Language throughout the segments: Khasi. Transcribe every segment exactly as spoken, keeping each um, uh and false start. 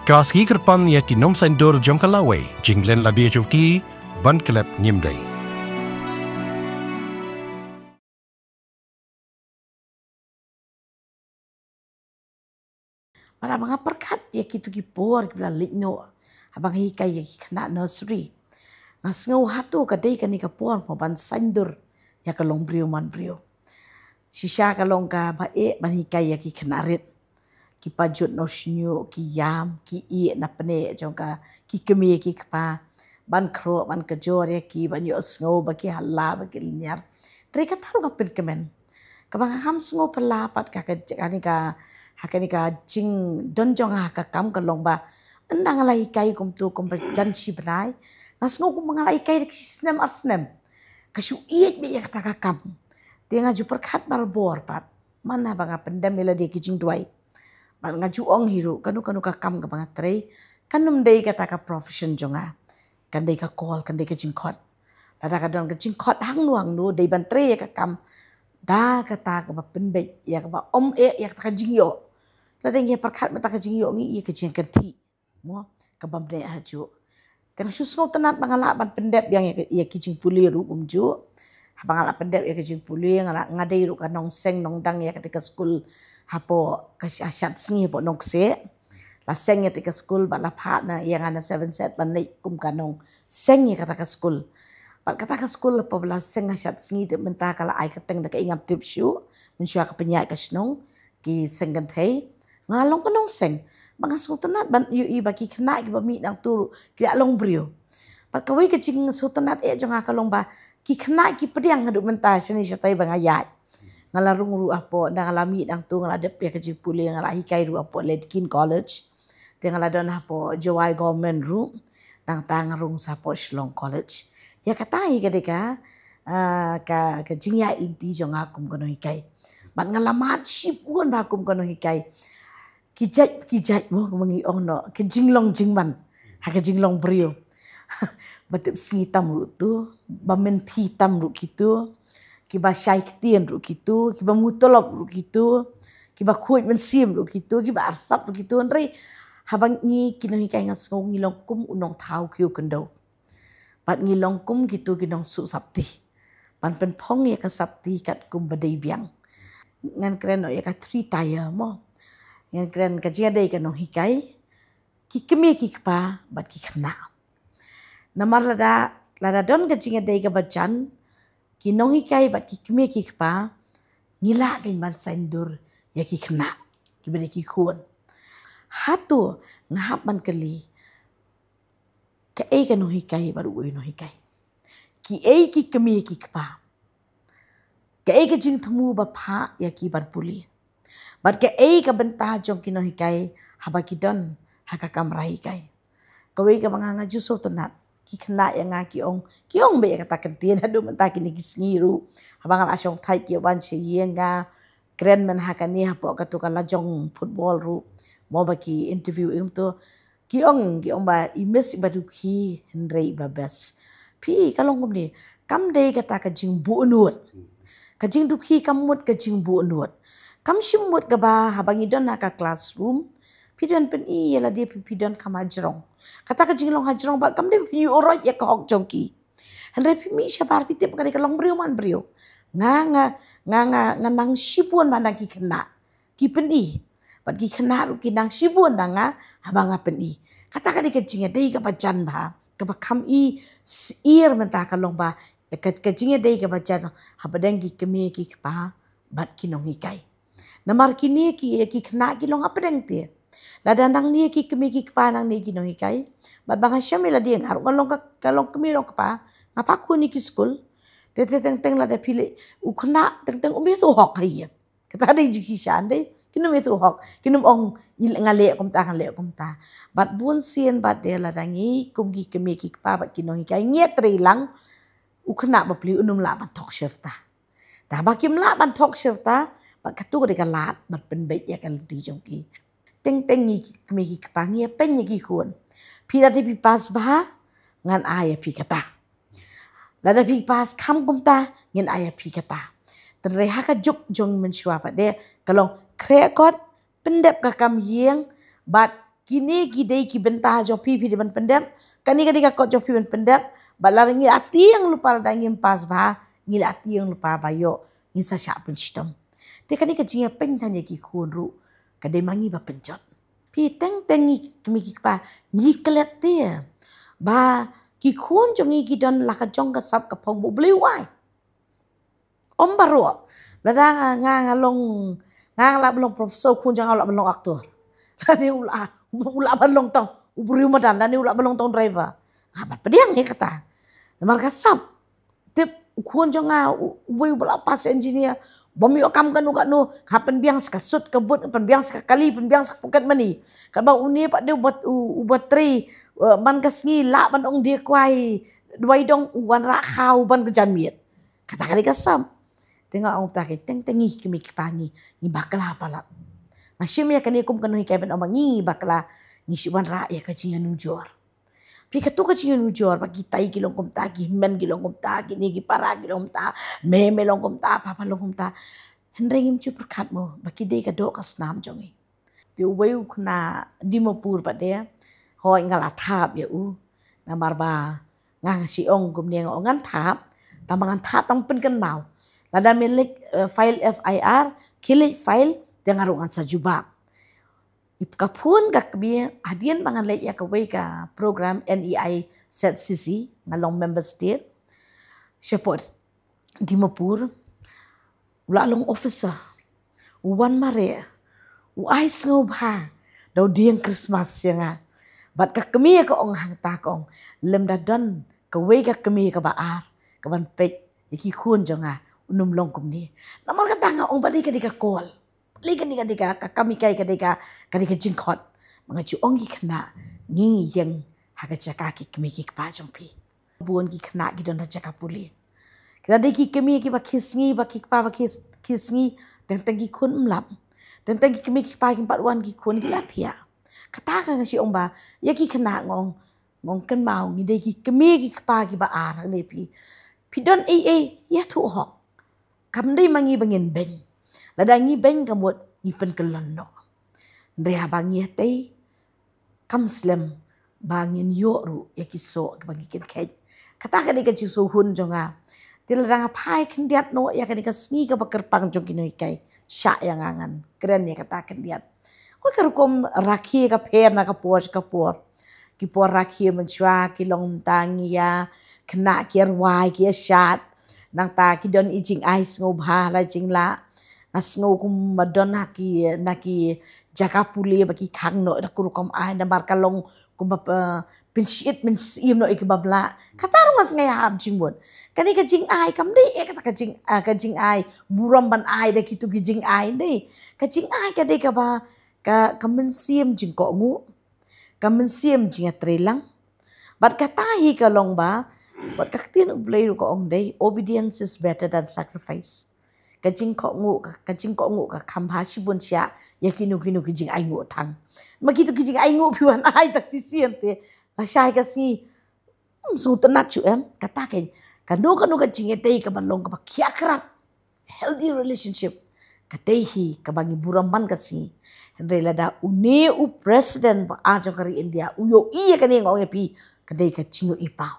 Ka sngi kyrpang ïa ki nongsaindur jong ka lawei, jinglen la bia jong ki ban klet ngim dei. Para ba nga pyrkhat ïa kitu ki por ki ba la leit noh, haba nga hikai ïa ki khynnah nursery, nga sngew hato ka dei kane ka por mo ban saindur ïa ka long briew man briew. Shisha ka long kaba eh ban hikai ïa ki khynnah rit. Ki pajut noh shñiuh, ki ïam, ki ïeh na pneh jong ka, ki kmie ki kpa. Ban khroh, ban kjor ïa ki, ban ïohsngew ba ki halla, ba ki lynñiar. Hynrei kata ruh nga pynkmen. Kaba nga kham sngew phylla pat ka, ka, kane ka, ha kane ka jingdon jong nga ha ka kam ka long ba, ynda nga la hikai kumtu kumba jan shi bnai, nga sngew kumba nga la hikai da ki shi snem ar snem. Ka shu ïeit beit ïa kata ka kam. Te nga ju pyrkhat barabor pat. Man haba nga pyndem ïa lade ki jingduwai. Bad nga ju ong hi ruh, kano kano ka kam kaba nga trei, kan ym dei kata ka profession jong nga. Kan dei ka call, kan dei ka jingkhot. Lada ka don ka jingkhot hangno hangno, dei ban trei ïa ka kam da kata kaba pynbeit, ïa kaba ym eh ïa kata ka jingïoh. Lada ngi pyrkhat mynta ka jingïoh ngi ïa ka jingkynthih, mo, kaba ym dei hajuh. Te nga shu sngewtynnat ba nga lah ban pyndep biang ïa ka, ïa ki jingpule ruh kumjuh. Haba nga lah pyndep ïa ka jingpule, nga lah, nga dei ruh ka nongseng nongdang ïa kata ka skul hapoh ka Sha-, Shatsngi hapoh Nongkseh. La seng ïa kata ka skul bad la phah na ïa nga na Seven Set ban leit kum ka nongseng ïa kata ka skul. Bad kata ka skul hapoh ba la seng ha Shatsngi te mynta ka la ai kyrteng da ka Ingam Tipshu, mynshuwa ka pynïaid ka shnong, ki seng kynthei. Nga la long ka nongseng. Ba nga sngewtynnat ban ïohi ba ki khynnah kiba mih nangtu ruh ki la long briew. Bad kawei ka jingsngewtynnat eh jong nga ka long ba ki khynnah ki pdiang haduh mynta shane shatai ba nga ïaid. Nga la rung ruh hapoh, ynda nga la mih nangtu nga la dep ïa ka jingpule, nga la hikai ruh hapoh Ledkin College. Te nga la don hapoh Jowai Government ruh. Nangta nga rung sa hapoh Shillong College. Ïa kata hi ka dei ka, ah, ka, ka jingïaid lynti jong nga kum ka nonghikai. Bad nga la mad shibun bha kum ka nonghikai. Ki jait, ki jait mo, kumba ngi ong noh, ki jinglong jingman ha ka jinglong briew. Ba tip sngi tam ruh tu, ba mynthi tam ruh kitu, kiba shai ktien ruh kitu, kiba mutolop ruh kitu, kiba khuid mynsiem ruh kitu, kiba arsap ruh kitu. Hynrei haba ngi ki nonghikai nga sngew ngi long kum u nongthaw kiew khyndew. Bad ngi long kum kitu ki nongsuh sopti ban pynphong ïa ka sopti katkum ba dei biang. Ngan kren noh ïa ka three tier mo. Ngan kren ka jingïadei ka nonghikai, ki kmie ki kpa bad ki khynnah. Namar lada, lada don ka jingïadei kaba jan, ki nonghikai bad ki kmie ki kpa ngi lah kein ban saindur ïa ki khynnah kiba dei ki khun. Hato nga hap ban kylli, kaei ka nonghikai bad uei u nonghikai? Kiei ki kmie ki kpa? Kaei ka jingthmu ba phah ïa ki ban pule? Bad kaei ka bynta jong ki nonghikai haba ki don ha ka kamra hikai? Kawei kaba nga, nga ju sngewtynnat, ki khynnah ïa nga ki ong, ki ong beit ïa kata ka ktien haduh mynta kine ki sngi ruh. Haba nga la shong thait ki wan sha ïing, nga kren mynta ha kane hapoh katu ka lajong football ruh, mo, ba ki interview ïa nga tu. Ki ong, ki ong ba i miss iba dukhi hynrei iba best. Phi, ka long kumne, kam dei kata ka jingbuhnud. Ka jingdukhi kam mut ka jingbuhnud. Kam shym mut kaba haba ngi don ha ka classroom, phi don pyni ïa lade phi, phi don kham hajrong. Kata ka jinglong hajrong bad kam dei phi ïoh roi ïa ka hok jong ki. Hynrei phi mih shabar phi tip ka dei ka long briew man briew. Nga, nga, nga, nga, nga nang shibun ba nang ki khynnah ki pyni. Bad ki khynnah ruh ki nang shibun na nga haba nga pyni. Kata ka dei ka jingïadei kaba jan bha, kaba kham i syier mynta ka long ba ka, ka jingïadei kaba jan hapdeng ki kmie ki kpa bad ki nonghikai. Namar kine ki, ki khynnah ki long hapdeng te. Lada nangne ki kmie ki kpa, nangne ki nonghikai, bad ba nga shem ïa lade nga ruh nga long ka, ka long kmie long kpa, nga phah khun ïa ki skul. Te, te teng teng lada phi leh, u khynnah teng teng um ïathuh hok ha ïing. Kata dei jingshisha, dei kin ym ïathuh hok, kin ym ong, i, nga leh kumta, nga leh kumta. Bad bun sien bad de lada ngi kum ki kmie ki kpa bad ki nonghikai ngi trei lang, u khynnah bapli un ym lah ban thok shi rta. Te haba kim lah ban thok shi rta, bad katu ka dei ka lad ban pynbeit ïa ka lynti jong ki. Teng teng ngi ki kmie ki kpa ngi ïa pyn ïa ki khun. Phi lada phi pass bha, ngan ai ïa phi kata. Lada phi pass kham kumta, ngan ai ïa phi kata. Hynrei ha ka juk jong mynshuwa pat de, ka long khreh kot, pyndep ka kam ïing, bad Kine ki dei ki bynta jong phi, phi dei ban pyndep. Kane ka dei ka kot jong phi ban pyndep. Bad lada ngi la tieng lypa, lada ngim pass bha, ngi la tieng lypa ba ïoh ngin sa shah pynshitom. Te kane ka jingïapynthan ïa ki khun ruh ka dei ma ngi ba pynjot. Phi, teng teng ngi kmie ki kpa ngi klet te ba ki khun jong ngi ki don la ka jong ka sap ka phong ba U Blei u ai. Ym baroh. Lada nga, nga, nga long, nga, nga lah ban long professor, khun jong nga u lah ban long actor. Lane u lah, u lah ban long tang u briew madan, lane u lah ban long tang driver. Nga ban pdiang ïa kata. Namar ka sap. Tip, u khun jong nga, u, uwei uba la pass engineer, bym ïoh kam kano kano, nga pynbiang sa ka suit ka boot, pynbiang sa ka kali, pynbiang sa ka pocket money. Katba une pat dei uba, u, uba trei, eh, man ka sngi lah ban ong die kwai, duwai dong u wanrah khaw ban ka janmiet. Kata ka dei ka sap. Te nga ong, ta ka teng teng ngi kmie ki kpa ngi, ngi bakla palat. Nga shim ïa kane kum ka nonghikai ban ong ba ngi, ngi bakla, ngi shu wanrah ïa ka jingïanujor. Phi, kato ka jingïanujor ba kitai ki long kumta, ki hynmen ki long kumta, kine ki para ki long kumta, mei mei long kumta, papa long kumta. Hynrei ngim ju pyrkhat mo ba ki dei ka doh ka snam jong ngi. Te uwei u khynnah Dimapur pat de, hooid nga la thap ïa u. Namar ba nga, nga shu ong kumne, nga ong ngan thap, tang ba ngan thap tang pynkynmaw. Lada me leit, eh, file F I R, ki leit file, te nga ruh ngan sa jubab. Ïa ka phone ka kmie, hadien ba ngan leit ïa kawei ka program N E I Z C C, nga long member state. Shapoh Dimapur, u la long officer, u wan mareh, u ai sngewbha da u dieng Christmas ïa nga. Bad ka kmie ka ong hangta, ka ong, lymda don kawei ka kmie kaba ar kaban peit ïa ki khun jong nga, un ym long kumne. Namar kata nga ong ba dei ka, dei ka call. Lei kane ka dei ka, ka kam hikai ka dei ka, ka dei ka jingkhot. Ma nga ju ong ki khynnah, ngi ïeng ha ka jaka ki kmie ki kpa jong phi. Bun ki khynnah ki don ha jaka pule. Kita dei ki kmie kiba khie sngi, ba ki kpa ba khie, khie sngi, teng teng ki khun ym lap. Teng teng ki kmie ki kpa kim pat wan, ki khun ki la thiah. Kata ka nga shu ong ba ïa ki khynnah, nga ong, nga ong kynmaw ngi dei ki kmie ki kpa kiba ar hangne phi. Phi don ei ei, ïathuh hok. Kam dei ma ngi ba ngin beiñ. Lada ngi beiñ ka mut ngi pynkyllon noh. Hynrei haba ngi ïatei, kam slem ba ngin ïoh ruh ïa ki soh kiba ngi kynkheit. Kata ka dei ka jingsngewhun jong nga. Te lada nga phai khyndiat noh ïa kane ka sngi kaba kyrpang jong ki nonghikai, shah ïa nga, ngan kren ïa kata khyndiat. Hooid, ka rukom rakhe ka pher na ka por sha ka por. Ki por rakhe mynshuwa ki long mynta ngi ïa khynnah ki ïa rwai, ki ïa shad. Nangta ki don i jingai sngewbha la jinglah. Nga sngew kumba don ha ki, na ki jaka pule ba ki khang noh da ka rukom ai, namar ka long kumba, eh, pynshitom, pynshitom noh ïa ki bym lah. Kata ruh nga sngew ïahap jingmut. Kane ka jingai kam dei eh kata ka jing, ah, ka jingai burom ban ai da kito ki jingai, dei. Ka jingai ka dei kaba, ka, ka mynsiem jingkohnguh, ka mynsiem jingïatreilang. Bad kata hi ka long ba, bad ka ktien U Blei ruh ka ong, dei, obedience is better than sacrifice. Ka jingkohnguh, ka, ka jingkohnguh ka kham bha shibun sha ïa kino kino ki jingainguh thang. Ma kito ki jingainguh phi wan ai tak shisien te, lashai ka sngi, hmm, sngewtynnat shuh em. Kata ka, kano kano ka jingïadei kaban long kaba khiah khrat, healthy relationship, ka dei hi kaba ngi burom man ka sngi. Hynrei lada une u president ba ar jong ka ri India u ïohi ïa kane, nga ong ïa phi, ka dei ka jingïohi paw.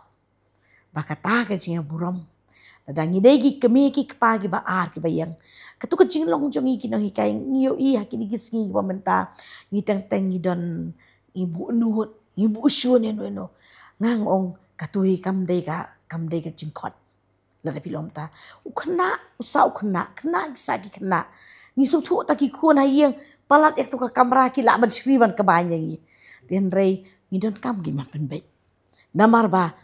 Ba kata ka jingïaburom. Lada ngi dei ki kmie ki kpa kiba ar kiba ïeng, kato ka jinglong jong ngi ki nonghikai, ngi ïohi ha kine ki sngi kiba mynta, ngi teng teng ngi don, ngi buh nud, ngi buh shun ïano ïano. Nga ong kato hi kam dei ka, kam dei ka jingkhot. Lada phi long mynta u khynnah, u sah u khynnah, khynnah ki sah ki khynnah. Ngi sngewthuh ta ki khun ha ïing, palat ïa kato ka kamra ki lah ban shri ban kmen ïa ngi. Te hynrei ngi donkam ki ban pynbeit. Namar ba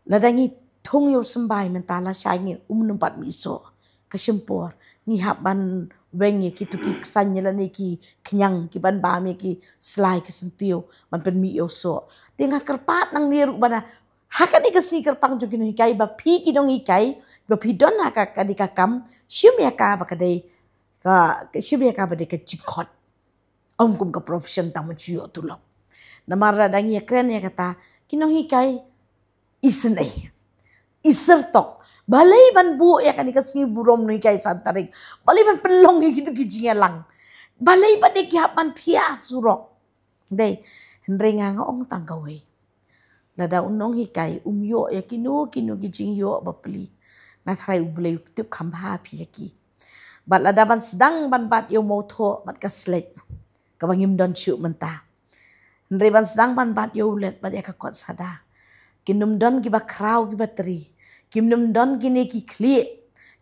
lada ngi thung ïa u symbai mynta, lashai ngi um nym pat mih soh. Ka shim por, ngi hap ban weng ïa kito ki ksain lane ki khñiang, ki ban bam ïa ki slai ki syntiew ban pynmih ïa u soh. Te nga kyrpad nangne ruh ba na ha kane ka sngi kyrpang jong ki nonghikai, ba phi ki nonghikai ba phi don ha ka, kane ka kam, shim ïa ka ba ka dei ka, ka shim ïa ka ba dei ka jingkhot. Ym kum ka profession tang ban shu ïoh tulop. Namar lada ngi ïakren ïa kata, ki nonghikai, isynei, isyrtok. Balei ban buh ïa kane ka sngi burom nonghikai san tarik? Balei ban pynlong ïa kito ki jingïalang? Balei ba dei ki hap ban thiah surok? Dei, hynrei nga nga ong tang kawei. Lada u nonghikai um ïoh ïa kino kino ki jingïoh bapli, nga tharai U Blei u tip kham bha phi ïa ki. Bad lada ban sdang ban bat ïa u mawthoh bad ka slet, kaba ngim don shuh mynta. Hynrei ban sdang ban bat ïa u leit bad ïa ka kot sada, kin ym don kiba khraw kiba tri, kin ym don kine ki khlieh,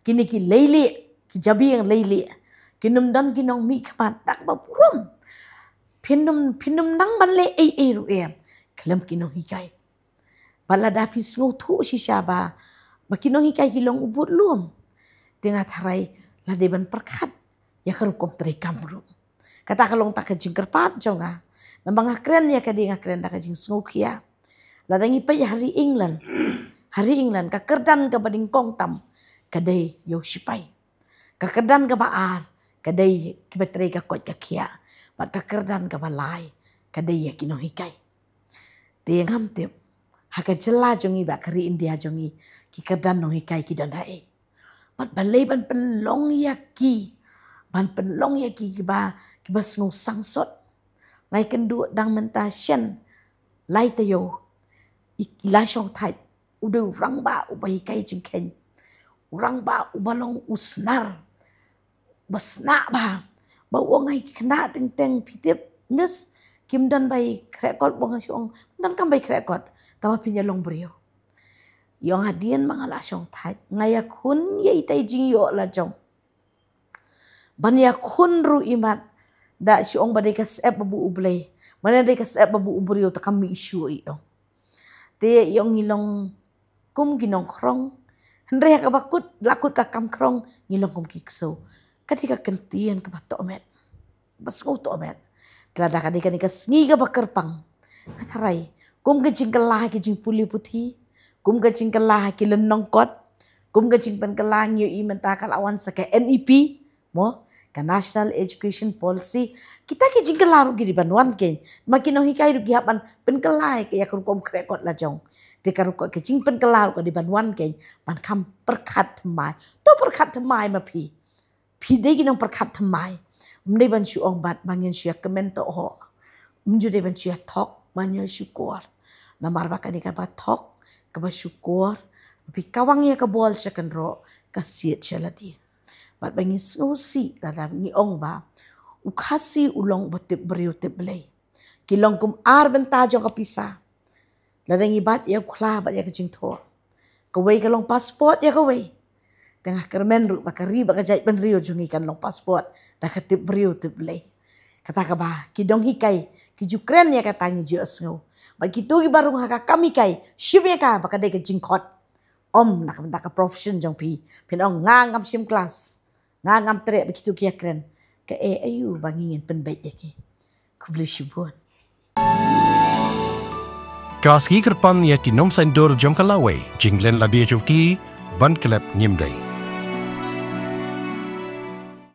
kine ki leilieh, ki jabieng leilieh, kin ym don ki nongmihkhmat da kaba burom. Phin ym, phin ym nang ban leh ei ei ruh em khlem ki nonghikai. Bad lada phi sngewthuh shisha ba, ba ki nonghikai ki long u budlum, te nga tharai la dei ban pyrkhat ïa ka rukom treikam ruh. Kata ka long ta ka jingkyrpad jong nga. Namar nga kren ïa ka dei, nga kren da ka jingsngewkhia. Lada ngi peit ha ri England, ha ri England ka kyrdan kaba nyngkong tam ka dei ïa u sipai. Ka kyrdan kaba ar ka dei kiba trei ka koit ka khiah. Bad ka kyrdan kaba lai ka dei ïa ki nonghikai. Te ngam tip ha ka jylla jong ngi bad ka ri India jong ngi, ki kyrdan nonghikai ki don haei. Bad balei ban pynlong ïa ki, ban pynlong ïa ki kiba, kiba sngew sangsot. Nga ïakynduh dang mynta shen lai taïew, i, i la shong thait, u dei u rangbah uba hikai jingkheiñ, u rangbah uba long u snar, ba sna bha, ba u ong ai ki khynnah teng teng, phi tip, miss, kim don bai khreh kot, u ong, shu ong, ym don kam bai khreh kot, tangba phin ïa long briew. Ïong hadien ba nga la shong thait, nga ïakhun ïa itai i jingïoh la jong. Ban ïakhun ruh imat, da shu ong ba dei ka syep ba buh U Blei, mane dei ka syep ba buh u briew, te kam mih shuh, i ong. Te i ong ngi long kum ki nongkhrong, hynrei ha kaba kut, la kut ka kam khrong, ngi long kum ki ksew. Ka dei ka kyntien kaba tohmet, ba sngew tohmet. Te lada ka dei kane ka sngi kaba kyrpang, nga tharai kum ka jingkylla ha ki jingpule puthi, kum ka jingkylla ha ki lynnong kot, kum ka jingpynkylla, ngi ïohi mynta ka la wan sa ka N E P, mo, ka National Education Policy. Kita ki jingkylla ruh ki dei ban wan keiñ. Ma ki nonghikai ruh ki hap ban pynkylla ïa ka rukom khreh kot la jong. Te ka rukom, ka jingpynkylla ruh ka dei ban wan keiñ, ban kham pyrkhat thymmai. To pyrkhat thymmai ma phi. Phi dei ki nongpyrkhat thymmai. Ym dei ban shu ong bad ba ngin shu ïa kmen to ho. Ym ju dei ban shu ïa thok, ban ïa shukor. Namar ba kane kaba thok, kaba shukor, phi kawang ïa ka bol sha kynroh, ka siat sha lade. Bad ba ngi sngewsih lada ngi ong ba u Khasi u long uba tip briew tip Blei. Ki long kum ar bynta jong ka pisa. Lada ngi bat ïa u khla bad ïa ka jingthoh, kawei ka long passport ïa kawei. Te nga kyrmen ruh ba ka ri bad ka jaitbynriew jong ngi kan long passport da ka tip briew tip Blei. Kata kaba ki nonghikai ki ju kren ïa kata, ngi ju ïohsngew. Bad kito kiba rung ha ka kam hikai, shim ïa ka ba ka dei ka jingkhot. Ym na ka bynta ka profession jong phi, phin ong nga ngam shim klas, nga ngam treh, ba kito ki ïakren. Kaei aïu ba ngi ngin pynbeit ïa ki? Khublei shibun. Ka sngi kyrpang ïa ki nongsaiñdur jong ka lawei, jinglen la bia jong ki ban klet ngim dei.